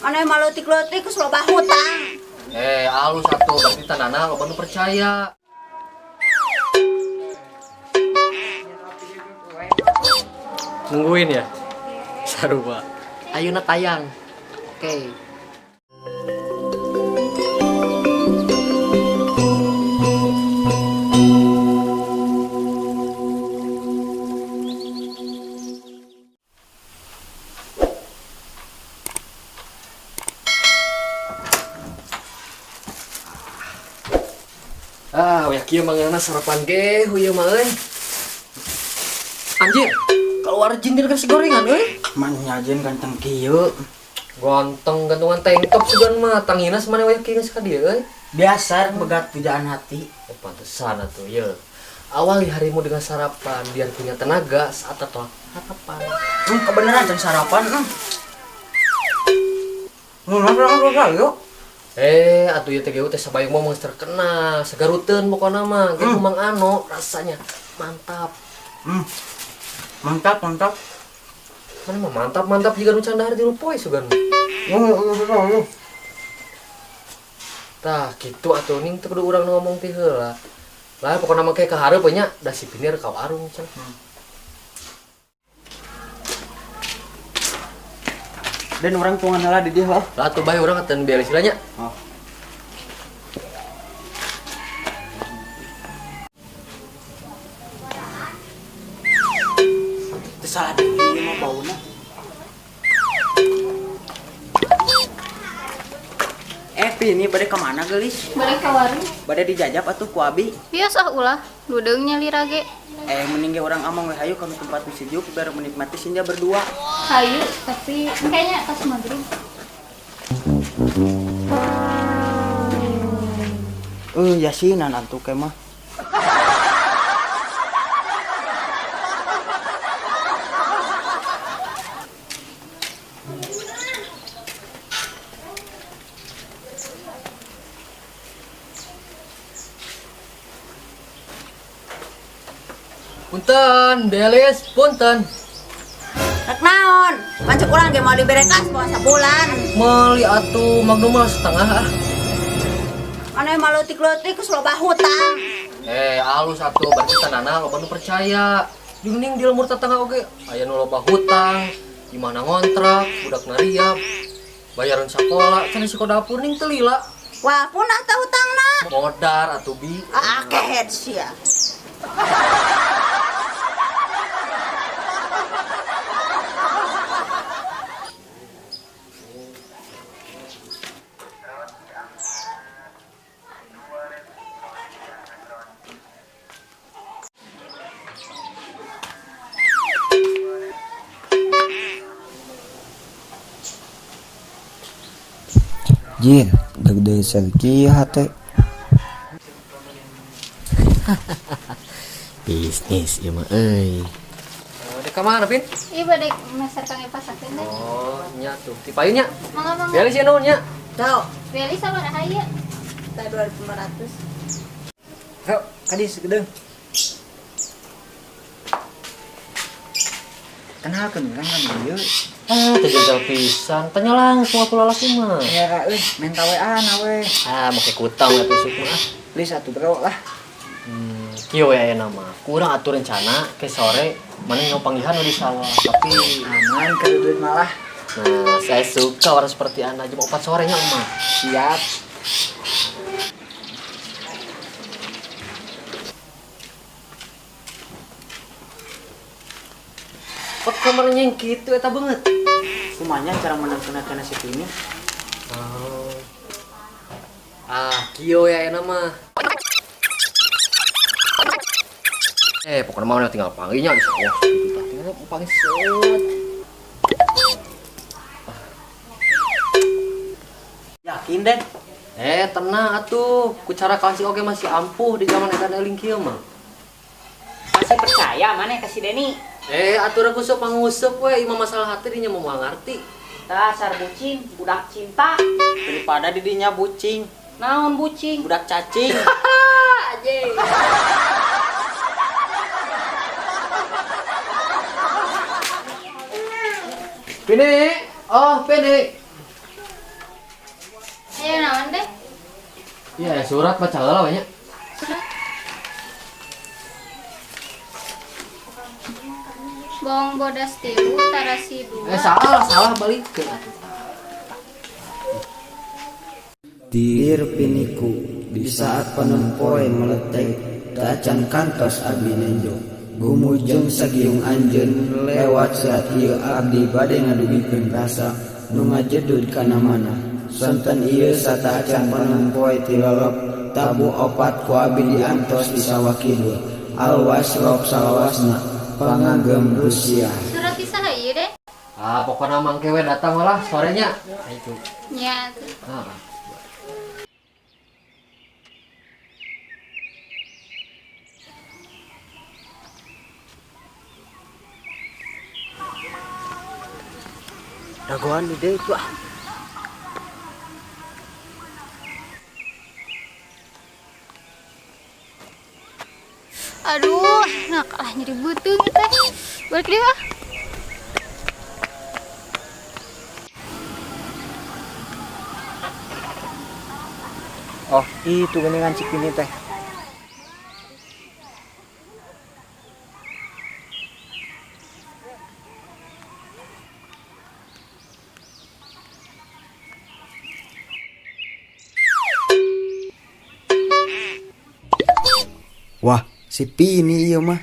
Mana mah leutik-leutik geus loba hutang. Eh, alus atuh berarti tanana loba nu percaya. Nungguin ya? Sarua. Ayeuna tayang. Oke. Ah, weh kieu mangeuna sarapan ge huyeu mah euy. Anjir, keluar jin tina nasi gorengan euy. Man nyajen ganteng kieu. Ganteng gantungan tank top sugan mah tangina semana weh kieu geus ka dieu euy. Biasa begat pujaan hati. Oh, pantesan atuh ye. Awali harimu dengan sarapan biar punya tenaga saat tertolak harapan. Kebenaran can sarapan. Yuk. Eh, atuh ieu teh teh sabayang mah geus terkenal, sagaruteun pokona mah, ge Mang Ano rasanya mantap. Mantap, mantap. Mana mah mantap mantap jiga nu candahar di poe sugan. Tah, kitu atuh ning teu kudu urang nu ngomong ti heula. Lah pokona mah ke kahareup we nya, da si Pinir ka warung cenah. Dan orang tuangan heula di dieu heuh. Lah atuh bae urang atuh beres heula nya. Oh. Teu salah deui ieu mah bauna. Pini bade ka mana geulis? Bade ka warung. Bade dijajab atuh ku abi. Biasa ulah, ludeung nyalira ge. Mending ge urang among we hayu ka tempat nu sejuk biar menikmati senja berdua. Hayu, tapi kayaknya tas maghrib. Yasinan antuk ke mah. Punten, beles, punten. Rek naon? Pancuk urang ge mau dibere kas bawa sabulan. Meuli atuh Magnum mah setengah ah. Mana mah leutik-leutik geus loba hutang. Eh, alus atuh berarti tanana loba nu percaya. Jeung ning di lemur tetangga oge aya nu loba hutang, di mana ngontrak, budak nariap, bayaran sakola, cenah si dapur ning teu lila. Wah, punah teh hutangna. Modar atuh bi. Ah, kehed sia. Jir, deg-deg serki hate. Bisnis ieu mah euy. Dek ka mana, Pin? Ieu bade meser kang Epa sakeun deh. Oh, nya tuh. Ti payun nya. Mangga mangga. Belis ya nuhun nya. Tau. Belis sabaraha ieu? Tah 2500. Yuk, kadis gedeung. Kenalkeun urang ka dieu. Ah, teu gagal pisan. Tanya langsung aku lalaki mah. Ya euy, menta WA na we. Ah, make kutang atuh sukma ah. Please atuh bro lah. Kieu we aya nama. Kurang atur rencana ke sore mana nyawa panggihan nu di sawah, tapi aman ke duit malah. Nah, saya suka orang seperti Anda jam 4 sore nya mah. Siap. Kok kamarnya yang gitu eta banget. Kumanya cara menang kena si ini. Oh. Ah, kieu ya enak mah. Pokoknya mah tinggal panggilnya di sawah gitu tah. Tinggal panggil set. Yakin deh. Tenang atuh. Ku cara kasih oge masih ampuh di zaman eta eling kieu mah. Masih percaya mana ka si Deni? Atuh aku sok panguseup we, imah masalah hati dinya mau ngarti. Dasar bucin, budak cinta. Daripada didinya bucing. Naon bucing? Budak cacing. Anjing. Pini, oh Pini. Ayo naon deh? Iya, surat baca heula we nya. Surat. Bawang bodas 3, tarasi 2. Salah balikeun atuh. Dir piniku di saat panon poe meletek tacan kantos abdi nenjo gumujeng sagiung anjeun lewat saat ieu abdi bade ngadugikeun rasa nu ngajedud kana mana sonten ieu sataacan panon poe tilolop tabu opat ku abdi diantos di sawah kidul alwas rop salawasna pangagem Rusia. Surat ti saha ieu deh? Ah, pokona mangke we datang lah sorenya. Ayo. Nya. Ah. Dagoan di deui itu ah. Aduh, nak lah nyeri beuteung teh. Balik deui ah. Oh, itu geningan si Pini teh. Wah, si Pini ieu mah.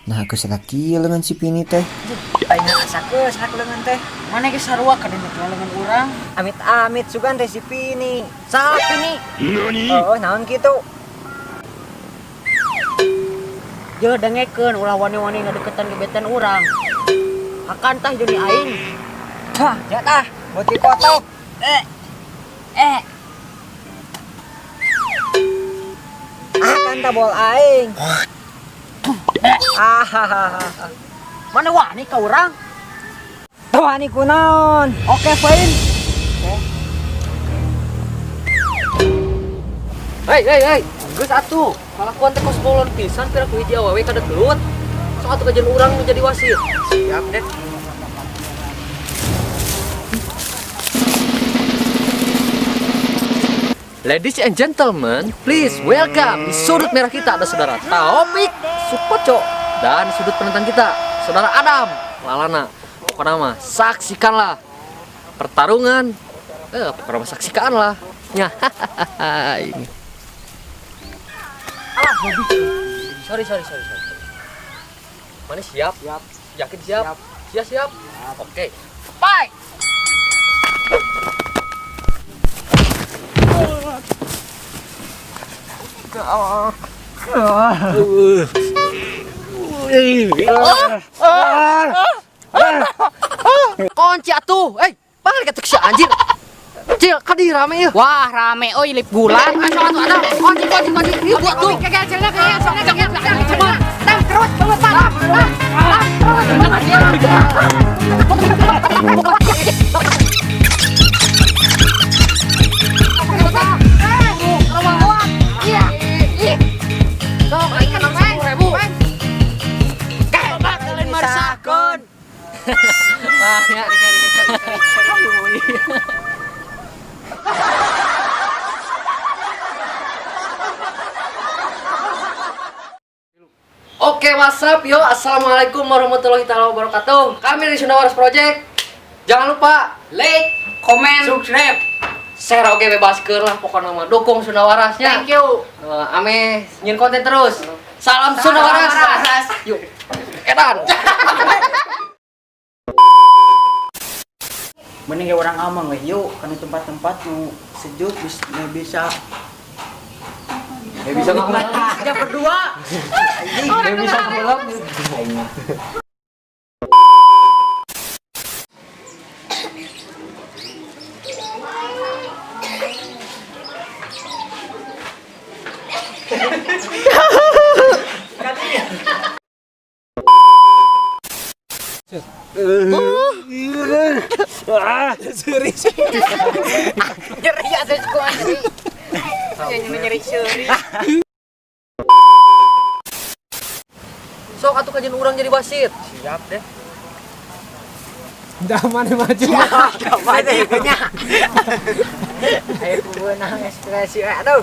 Nah, aku sakieu leungeun si Pini teh. Aing asa keus hak leungeun teh. Mana ge sarua ka dina leungeun urang. Amit-amit sugan teh si Pini. Saha Pini? Oh, naon kitu? Jeuh dengekeun ulah wani-wani ngadeukeutan gebetan urang. Hakan tah joni aing. Hah, jatah, boti kotok. Akan tah bol aing. Ah. Mana wani ka urang? Wani kunaon? Oke, fine. Hei. Geus atuh. Kalakuan teh kos bolon pisan pira ku hiji awewe kadekeut. Sok atuh kajeun urang nu jadi wasit. Siap, deh. Ladies and gentlemen, please welcome di sudut merah kita ada saudara Taufik Sukoco dan sudut penentang kita saudara Adam Lalana. Pokoknya mah saksikanlah pertarungan. Pokoknya mah saksikanlah. Ya, ini. Alah, babi. Sorry. Mana siap? Siap. Yakin siap? Siap. Siap, siap. Oke. Bye. Kunci atuh. Balik atuh si anjir. Cil, kadi rame ieu. Wah, rame euy lip gulan. Ayo atuh ada. Kunci. Ieu buat tuh. Tam terus banget tam. Sok, aing menang 10.000. Kalian marsakon. Wah, ya. Oke, what's up yo? Assalamualaikum warahmatullahi taala wabarakatuh. Kami dari Sunda Waras Project. Jangan lupa like, Komen, subscribe, share oke bebas keur lah pokoknya mah dukung Sunda Warasnya. Thank you. Ame nyin konten terus. Salam Sunda Waras. Waras. Yuk. Edan. Mending ge urang amang we yuk kana tempat-tempat nu sejuk bisa Ya bisa ngomong. aja berdua. Ya bisa ngomong. Nyeri atuh ku nyeri. Nyeri seuri. Sok atuh kajian urang jadi wasit. Siap deh. Dah mana maju. Mana nya? Ayo kubenang ekspresi aduh.